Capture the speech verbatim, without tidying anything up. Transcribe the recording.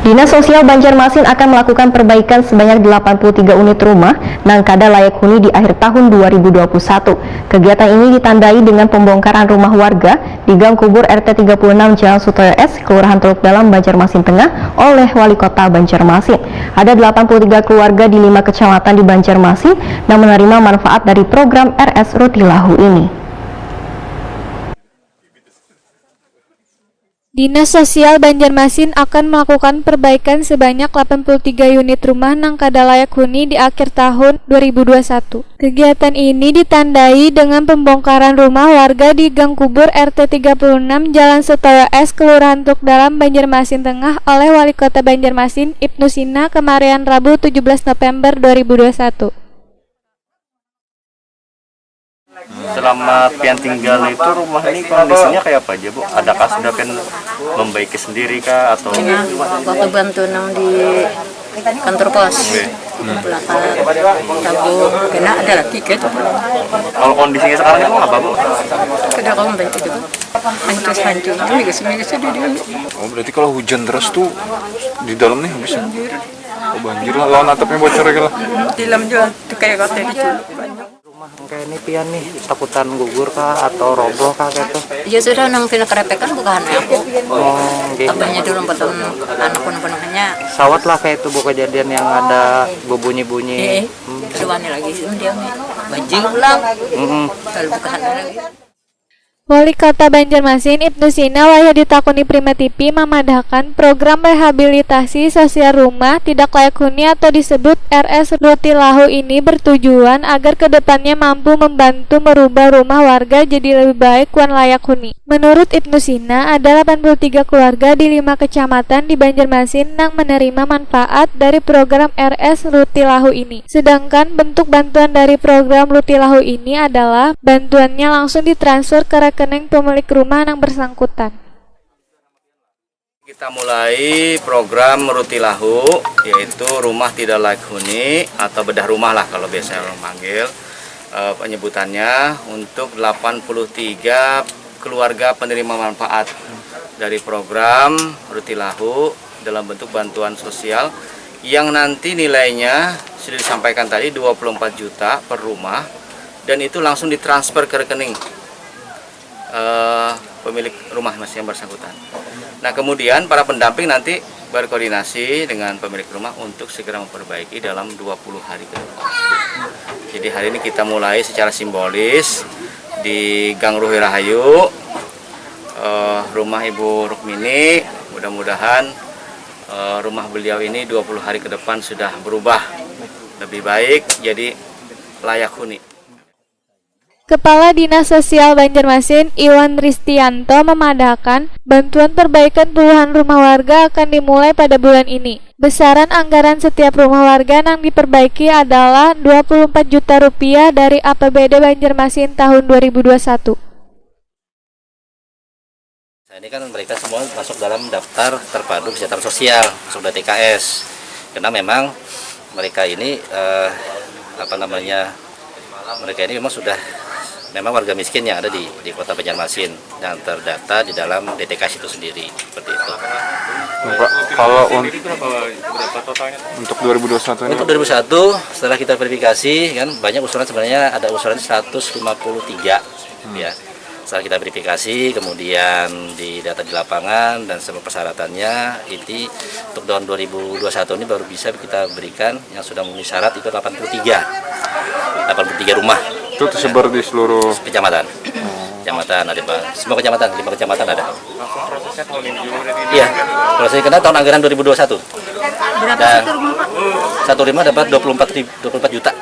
Dinas Sosial Banjarmasin akan melakukan perbaikan sebanyak delapan puluh tiga unit rumah nang kada layak huni di akhir tahun dua ribu dua puluh satu. Kegiatan ini ditandai dengan pembongkaran rumah warga di Gang Kubur R T tiga puluh enam Jalan Sutoyo S, Kelurahan Teluk Dalam, Banjarmasin Tengah oleh Wali Kota Banjarmasin. Ada delapan puluh tiga keluarga di lima kecamatan di Banjarmasin nang menerima manfaat dari program R S Rutilahu ini. Dinas Sosial Banjarmasin akan melakukan perbaikan sebanyak delapan puluh tiga unit rumah nang kada layak huni di akhir tahun dua ribu dua puluh satu. Kegiatan ini ditandai dengan pembongkaran rumah warga di Gang Kubur R T tiga puluh enam Jalan Sutoyo S, Kelurahan Teluk Dalam, Banjarmasin Tengah oleh Wali Kota Banjarmasin, Ibnu Sina, kemarian Rabu tujuh belas November dua ribu dua puluh satu. Selama pian tinggal itu, rumah ini kondisinya kayak apa aja, Bu? Adakah sudah pian membaiki sendiri kah, atau? Nah, waktu bantu nang di kantor pos. Oke. Belakang tabung, kena ada lagi gitu. Kalau kondisinya sekarang itu apa, Bu? Kada kawa membaiki itu, Bu. Hancur-hancur. Itu migas-migas itu di. Oh, berarti kalau hujan deras tuh di dalam nih bisa. Oh, banjir lah, lawan atapnya bocor gitu lah. Di dalam juga tuh kayak kata diculuk. Rumah kayak ini pian nih, takutan gugur kah atau roboh kah gitu? Ya sudah, nang pina kerepekan bukan aku. Oh, nggih. Abahnya dulu empat tahun, anak pun penuhnya. Sawat lah kayak itu, Bu, kejadian yang ada bebunyi-bunyi. Eh, hmm. Kedua lagi sih dia nih. Banjir pulang. Mm-mm. Lalu bukan lagi. Wali Kota Banjarmasin, Ibnu Sina, wayah ditakuni Prima T V, mamadahakan program rehabilitasi sosial rumah tidak layak huni atau disebut R S Rutilahu ini bertujuan agar kedepannya mampu membantu merubah rumah warga jadi lebih baik wan layak huni. Menurut Ibnu Sina, ada delapan puluh tiga keluarga di lima kecamatan di Banjarmasin nang menerima manfaat dari program R S Rutilahu ini. Sedangkan bentuk bantuan dari program Rutilahu ini adalah bantuannya langsung ditransfer ke rekening pemilik rumah nang bersangkutan. Kita mulai program Rutilahu, yaitu rumah tidak layak huni atau bedah rumah lah kalau biasa orang panggil, eh, penyebutannya, untuk delapan puluh tiga keluarga penerima manfaat dari program Rutilahu dalam bentuk bantuan sosial yang nanti nilainya sudah disampaikan tadi, dua puluh empat juta per rumah, dan itu langsung ditransfer ke rekening, eh, pemilik rumah, Mas, yang bersangkutan. Nah, kemudian para pendamping nanti berkoordinasi dengan pemilik rumah untuk segera memperbaiki dalam dua puluh hari ke depan. Jadi, hari ini kita mulai secara simbolis di Gang Ruhi Rahayu, eh, rumah Ibu Rukmini. Mudah-mudahan, eh, rumah beliau ini dua puluh hari ke depan sudah berubah lebih baik, jadi layak huni. Kepala Dinas Sosial Banjarmasin, Iwan Ristianto, mamadahakan, bantuan perbaikan puluhan rumah warga akan dimulai pada bulan ini. Besaran anggaran setiap rumah warga nang diperbaiki adalah dua puluh empat juta rupiah dari A P B D Banjarmasin tahun dua ribu dua puluh satu. Nah, ini kan mereka semua masuk dalam daftar terpadu kesejahteraan sosial, masuk D T K S. Karena memang mereka ini, eh, apa namanya, mereka ini memang sudah, memang warga miskin yang ada di, di Kota Banjarmasin yang terdata di dalam D T K S itu sendiri, seperti itu. Nah, Pak, kalau un- Sendiri berapa, berapa totalnya? Untuk dua ribu dua puluh satu ini, untuk Pak? Dua ribu satu, setelah kita verifikasi, kan banyak usulan, sebenarnya ada usulan seratus lima puluh tiga, hmm, ya. Setelah kita verifikasi, kemudian di data di lapangan dan semua persyaratannya, inti untuk tahun dua ribu dua puluh satu ini baru bisa kita berikan yang sudah memenuhi syarat itu delapan puluh tiga. Delapan puluh tiga rumah. Itu tersebar di seluruh kecamatan. Oh. Kecamatan ada, Pak. Semua kecamatan, lima kecamatan ada. Langsung prosesnya tahun ini juga berarti? Iya. Prosesnya kena tahun anggaran dua ribu dua puluh satu. Berapa, dan satu rumah, Pak? Satu rumah dapat dua puluh empat ribu, dua puluh empat juta.